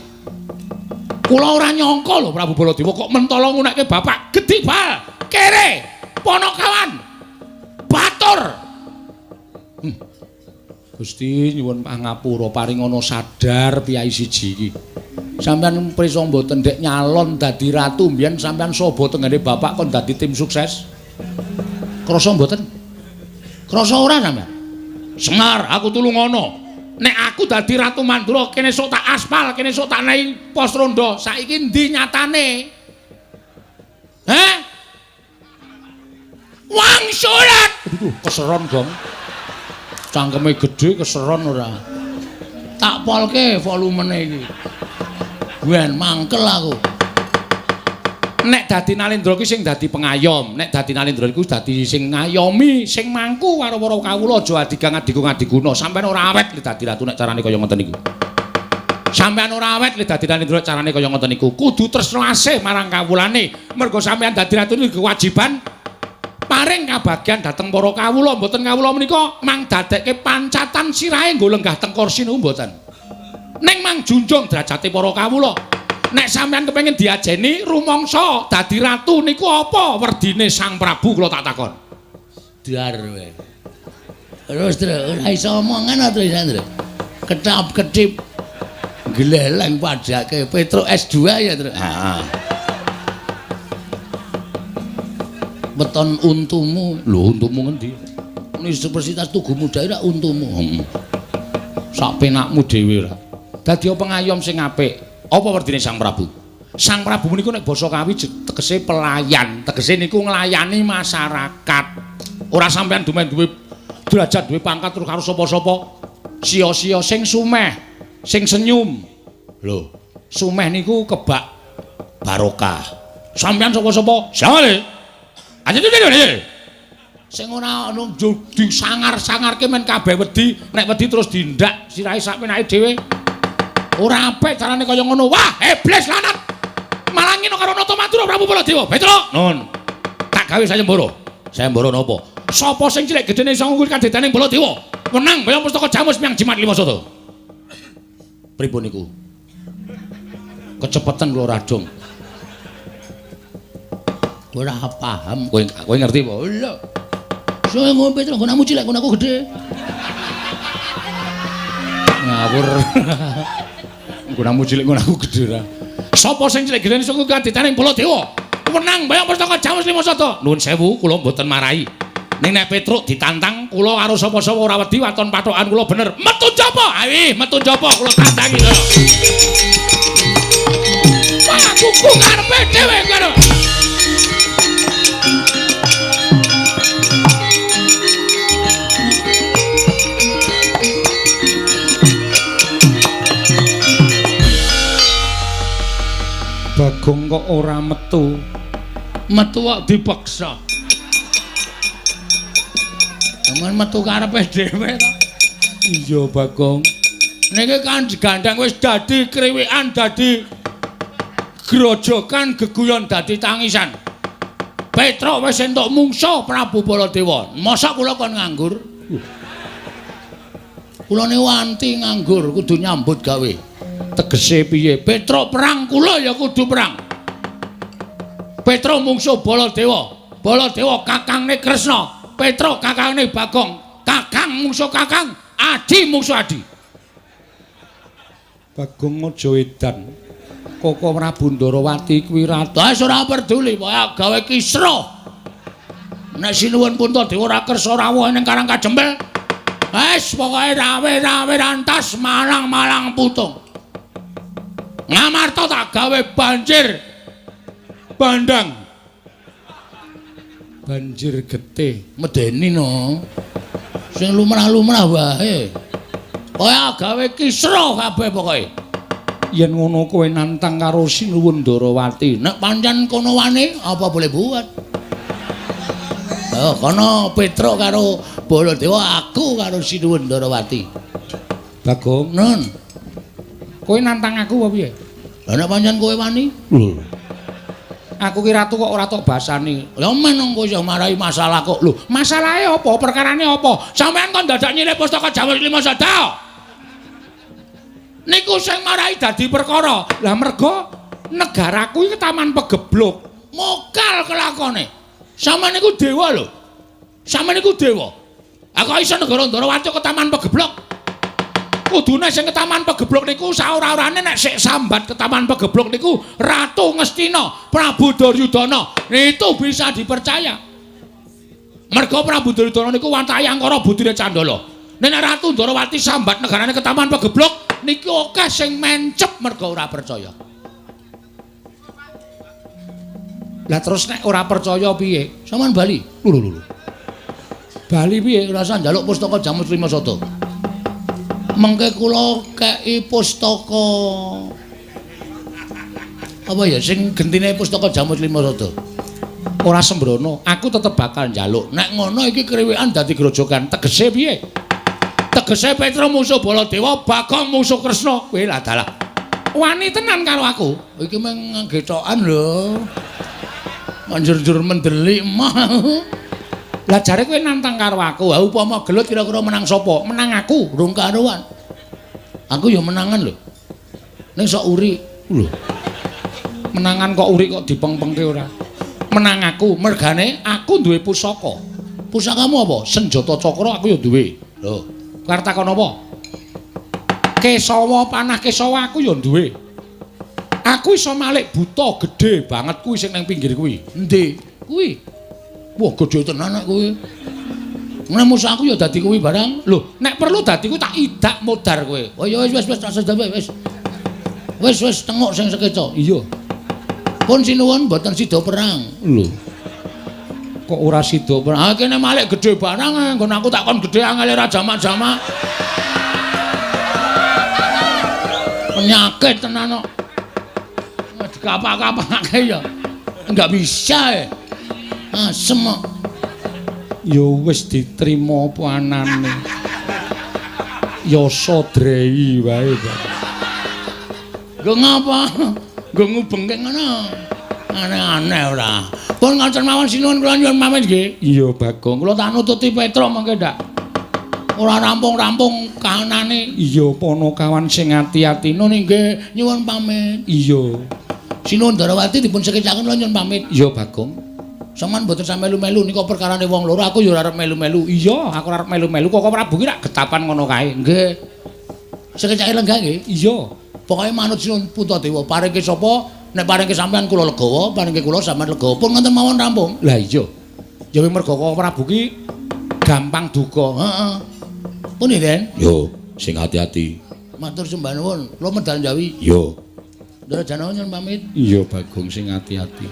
Kula ora nyangka lho Prabu Baladewa kok mentala ngunekke bapak gedibal, kere, ponokawan, batur. Gusti nyuwun pangapura paringana sadar piyai siji iki. Sampeyan prisa mboten ndek nyalon dadi ratu mbiyen sampeyan saba tenggene bapak kon dadi tim sukses. Krasa mboten? Krasa ora sampeyan? Semar, aku tulungono. Nek aku dadi Ratu Mandura kene sok tak aspal, kene sok tak nei pos rondo. Saiki endi nyatane? Heh? Wangsulat. Aduh, keseron, Gong. Cangkeme gedhe keseron ora. Tak polke volumene iki. Ben mangkel aku. Nek dadi Nalendra ki sing dadi pengayom, nek dadi Nalendra iku dadi sing ngayomi, sing mangku karo para kawula aja adigang adigung adiguna. Sampeyan ora awet le dadi ratu nek carane kaya ngoten niku. Sampeyan ora awet le dadi Nalendra carane kaya ngoten niku. Kudu tresna asih marang kawulane. Mergo sampeyan dadi ratu niku kewajiban paring kabagyan dhateng para kawula. Mboten kawula menika mang dadekke pancatan sirahe nggo lenggah teng kursi niku mboten. Ning mang junjung derajate para kawula. Nek sampeyan kepengin diajeni rumangsa dadi ratu niku apa werdine Sang Prabu kula tak takon. Dar kowe. Terus terus ora iso omongan ta terus Andro. Ketap-ketip gleleng padake Petruk S2 ya, Truk. Heeh. Weton untumu. Lho untumu ngendi? Universitas Tugu Muda ora untumu. Heeh. Sak penakmu dhewe ora. Dadi pengayom sing apik. Apa werdine Sang Prabu? Sang Prabu niku nek basa Kawi tegese pelayan, tegese niku nglayani masyarakat. Ora sampean dumen duwe derajat, duwe pangkat terus karo sapa-sapa. Sia-sia sing sumeh, sing senyum. Lho, sumeh niku kebak barokah. Sampean sapa-sapa? Sale. Aja. Sing ora ono disangar-sangarke men kabeh wedi, nek wedi terus dindak sirahe sak penake dhewe. Ora apik carane kaya ngono. Wah, iblis lanat. Malah ngene karo Nata Madura Prabu Baladewa. Petruk, nun. Tak gawe sayembara. Sayembara napa? Sapa sing cilik gedene iso ngungkul kadedane Baladewa? Menang kaya pustaka Jamus miang jimat lima sada. Pripun niku? Kecepetan kula radong. Ora paham. Kowe ngerti apa? Lho. Sing ngombe Petruk nggonamu cilik, nggonaku gedhe. Ngawur. Nggonamu cilik, nggonaku gedhe ora. Sapa sing cilik gedene suku kaditaning Baladewa? Wenang bayang pustaka Jamus Lima Sada. Nuwun sewu, kula mboten marahi. Ning nek Petruk ditantang, kula karo sapa-sapa ora wedi waton pathokan kula bener. Metu njaba. Ayo, metu njaba kula tantangi lho. Wah, kuku karepe dhewe kono. Bagong kok ora metu. Metu kok dipaksa. Aman metu karepe dhewe to. Iya, Bagong. Niki kan digandheng wis dadi kriwikan, dadi grojokan, geguyon dadi tangisan. Petruk wis entuk mungsuh Prabu Baladewa. Mosok kula kon nganggur? Kula niku anti nganggur, kudu nyambut gawe. Tegese piye? Petruk perang, kula ya kudu perang. Petruk mungsuh Baladewa. Baladewa kakangne Kresna. Petruk kakangne Bagong. Kakang mungsuh kakang, adi mungsuh adi. Bagong aja edan. Koko Prabu Ndarawati kuwi ratu. Wis ora peduli, pokoke gawe kisruh. Nek sinuwun Puntadewa ora kersa rawuh ning Karang Kajempel, wis pokoke rawe-rawe rantas malang-malang putung. Ngamarta tak gawe banjir bandang. Banjir getih medeni no. Sing lumrah-lumrah wae. Pokoke gawe kisruh kabeh pokoke. Yen ngono kowe nantang karo Sinuwun Ndarawati. Nek pancen kono wani apa boleh buat. Oh, kono Petruk karo Baladewa, aku karo Sinuwun Ndarawati. Bagong, nun. Kowe nantang aku apa piye? Lah nek pancen kowe wani? Lho. Aku ki ratu kok ora tok basani. Lah men kowe iso marai masalah kok. Lho, masalahe apa? Perkarane apa? Sampeyan kon dadak nyilih pustaka Jamus Lima Sada. Niku sing marai dadi perkara. Lah mergo negaraku iki taman pegebluk. Mokal kelakone. Sampeyan niku dewa lho. Sampeyan niku dewa. Aku iso negara Ndarawati ke taman pegebluk. Kudune sing ke taman pegebluk niku saora-orane nek sik sambat ke taman pegebluk niku Ratu Ngastina, Prabu Duryudana. Itu bisa dipercaya. Mergo Prabu Duryudana niku watake angkara budine Candala. Nek Ratu Ndarawati sambat negarane ke taman pegebluk niki akeh sing mencep mergo ora percaya. Lah terus nek ora percaya piye? Sampeyan bali. Lho lho lho. Bali piye? Rasa njaluk pustaka Jamus Lima Sada. Mengke kula kei pustaka apa ya sing gentine pustaka Jamus Lima Sada. Ora sembrono, aku tetep bakal njaluk. Nek ngono iki kriwikan dadi grojokan. Tegese piye? Tegese Petruk musuh Baladewa, Bagong musuh Kresna. Kowe lah dalah. Wani tenan karo aku. Iki mung gethokan lho. Manjur-jur mendelik mah. Lah jare kowe nantang karo aku. Ha upama gelut kira-kira menang sapa? Menang aku, rung karuan. Aku ya menangan lho. Ning sok uri. Lho. Menangan kok uri kok dipengpengke ora? Menang aku, mergane aku duwe pusaka. Pusakamu apa? Senjata cakra aku ya duwe. Lho, arep takon apa? Kesawa panah kesawa aku ya duwe. Aku iso malik buta gedhe banget kuwi sing nang pinggir kuwi. Endi? Kuwi. Wah, gedhe tenan nek kuwi. Nek musuh aku ya dadi kuwi barang. Lho, nek perlu dadi kuwi tak idak modar kowe. Oh ya wis wis wis tak sedawe wis. Wis wis tengok sing sekeca. Iya. Pun sinuwun mboten sida perang. Lho. Kok ora sida perang? Ah kene malik gedhe barang nggon aku tak kon gedhe angele ra jamak-jamak. Penyakit tenan kok. Dikapak-kapake ya. Enggak bisa ya. Asem kok. Ya wis diterima apa anane. Yasa drei wae, Pak. Nggo ngapa? Nggo ngubengke ngono. Aneh-aneh ora. Pun ngoten mawon sinuwun kula nyuwun pamit nggih. Iya, Bagong. Kula tak nututi Petruk mengke ndak. Ora rampung-rampung kahanane. Iya, Panakawan sing ati-ati. Nun nggih nyuwun pamit. Iya. Sinuwun Ndarawati dipun sekecaken kula nyuwun pamit. Iya, Bagong. Sampeyan mboten sampe melu-melu nika perkarane wong loro, aku ya ora arep melu-melu. Iya, aku ora arep melu-melu. Koko Prabu ki rak getapan ngono kae. Nggih. Sekecake lenggah nggih. Iya. Pokoke manut Sinuwun Puntadewa, paringke sapa? Nek paringke sampeyan kula legawa, paringke kula sampeyan legawa. Pun ngoten mawon rampung. Lah iya. Ya mergo Koko Prabu ki gampang duka. Heeh. Pun nggih, Den. Yo, sing ati-ati. Matur sembah nuwun. Kula medal Jawi. Yo. Ndara Janaka nyuwun pamit. Iya, Bagong sing ati-ati.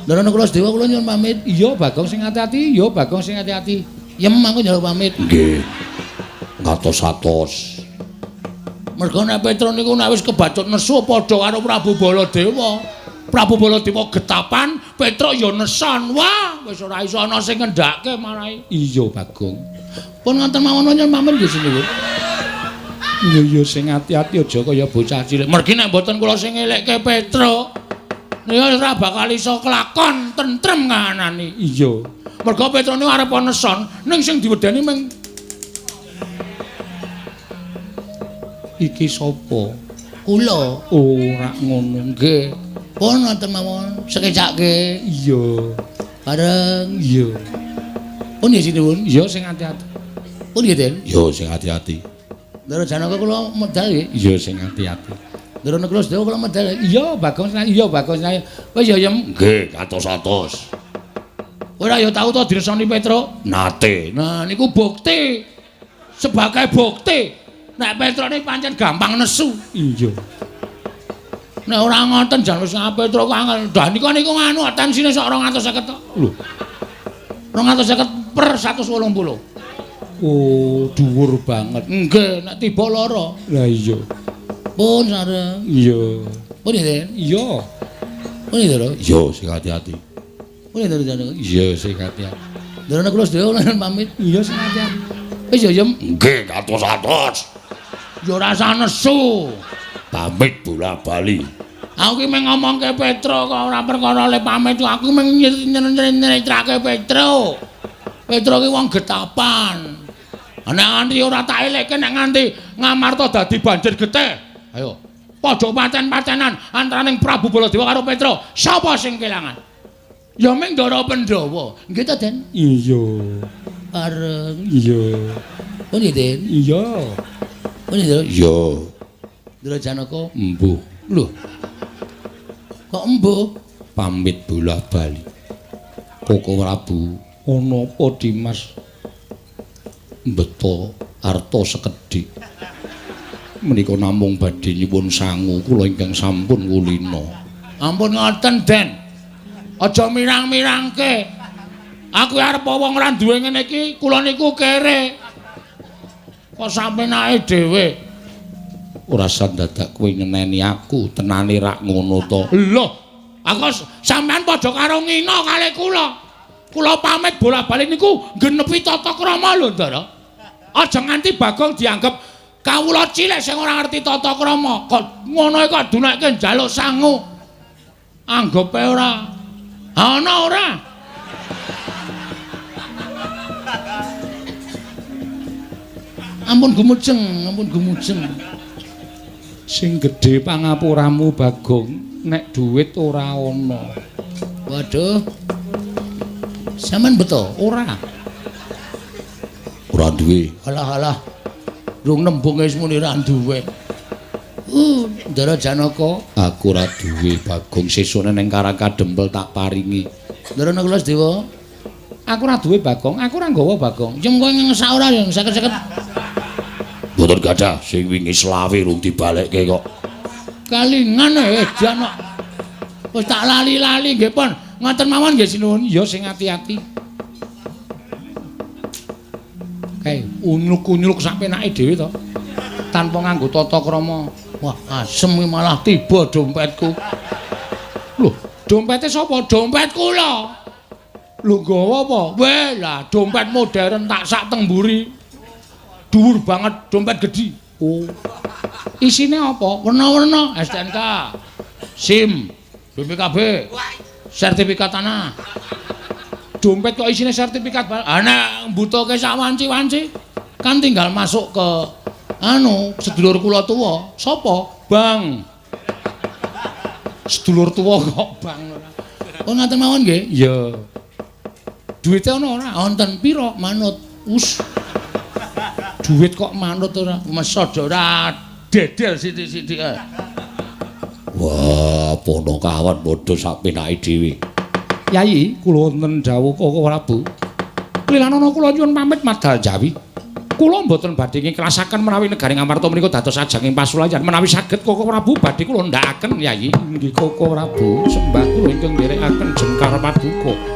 Ndara kula Sedewa kula nyuwun pamit. Iya, Bagong sing ati-ati. Iya, Bagong sing ati-ati. Yem aku njaluk pamit. Nggih. Ngatos-atos. Mergo nek Petruk niku nek wis kebacut nesu padha karo Prabu Baladewa. Prabu Baladewa getapan, Petruk ya nesan. Wah, wis ora iso ana sing ngendhake marahi. Iya, Bagong. Pun ngoten mawon nyuwun pamit nggih sinuwun. Iya, iya sing ati-ati aja kaya bocah cilik. Mergi nek mboten kula sing ngelekke Petruk, niku ora bakal iso kelakon tentrem kahanane. Iya. Mergo Petruk niku arep neson, ning sing diwedeni mung iki sapa? Kula. Ora ngono. Nggih. Pun ngoten mawon, sekecake. Iya. Bareng. Iya. Pun nggih sinuwun. Iya sing ati-ati. Pun nggih, Den. Yo sing ati-ati. Ndara Janaka kula medal nggih. Iya sing ati-ati. Ndara Nakula Sedewa kula medal. Iya, Bagong. Iya, Bagong. Wis ya, Yem. Nggih, atos-atos. Ora ya tau to diresoni Petruk? Nate. Nah, niku bukti. Sebagai bukti nek Petruk niki pancen gampang nesu. Iya. Nek ora ngoten jan wis Petruk angel. Dah niku niku nganu tensine sok 250 to. Lho. 250 per 180. Oh, dhuwur banget. Nggih, nek tiba lara. Lah iya. Pun sareng. Iya. Pun nggih, Den. Iya. Pun nggih, Ndara. Iya, sing ati-ati. Pun nggih, Ndara. Iya, sing ati-ati. Ndara kula sedaya pamit. Iya, sing ati-ati. Wis ya, Yem. Nggih, atos-atos. Ya ora usah nesu. Pamit bola-bali. Aku ki mung ngomongke Petruk kok ora perkara le pamit, aku mung nyeritrake Petruk. Petruk ki wong getapan. Nek nganti ora tak elekke nek nganti Ngamarta dadi banjir getih. Ayo, padha paten-patenan antaraning Prabu Baladewa karo Petruk. Sapa sing kelangan? Ya mung Ndara Pandhawa. Nggih ta, Den? Iya. Bareng. Iya. Pun nggih, Den? Iya. Pun nggih, Iya. Ndara Janaka. Embuh. Lho. Kok embuh? Pamit bola-bali. Koko Prabu, ana apa Dimas? Mbeto arta sekedhik. Menika namung badhe nyuwun sangu kula ingkang sampun kulina. Ampun ngoten, Den. Aja mirang-mirangke. Aku arep wong ora duwe ngene iki, kula niku kere. Kok sampenake dhewe? Ora dadak kowe nyeneni aku, tenane rak ngono to. Lho, aku sampean padha karo ngina kalih kula. Kula pamit bola-bali niku nggenepi tata krama lho, Ndara. Aja nganti Bagong dianggep kawula cilik sing ora ngerti tata krama. Kok ngono kok dunekke njaluk sangu. Anggepe ora. Ana ora? Ampun gumujeng, ampun gumujeng. Sing gedhe pangapuramu Bagong, nek duit ora ana. Waduh. Sampeyan beto? Ora. Ora duwe. Alah alah. Rung nembung wis muni ra duwe. Ndara Janaka, aku ora duwe Bagong, sesuk neng Karang Kadempel tak paringi. Ndara Nakula Sedewa, aku ora duwe Bagong, aku ora nggawa Bagong. Yen kowe ngesak ora ya seket-seket. Mboten gadah, sing wingi selawe rung dibalekke kok. Kalingan edan kok. Wis tak lali-lali nggih pun. Ngoten mawon nggih sinuwun. Ya sing ati-ati. Kae unyuk-unyuk sak penake dhewe to. Tanpa nganggo tata krama. Wah, asem iki malah tiba dompetku. Lho, dompete sapa? Dompet kula. Lho nggawa apa? Weh, lah dompet modern tak sak teng mburi. Dhuwur banget, dompet gedhi. Oh. Isine apa? Werna-werna, STNK, SIM, BPKB, sertifikat tanah. Dompet kok isine sertifikat? Ah nek mbutuhke sak wanci-wanci kan tinggal masuk ke anu sedulur kula tuwa. Sapa? Bang. Sedulur tuwa kok bang. Oh ngaten mawon nggih? Iya. Duwite ana ora? Wonten pira? Manut. Us. Duit kok manut ora? Mesod ora dedel sithik-sithik. Wah, Panakawan padha sak penake dhewe. Yayi, kula wonten dawuh Koko Prabu. Lilanana kula nyuwun pamit madal Jawi. Kula mboten badhe ngiklasaken menawi negari Ngamarta menika dados ajanging pasulayan. Menawi saged Koko Prabu badhe kula ndhakaken, Yayi. Inggih Koko Prabu, sembah kula ingkang nderekaken jengkar paduka.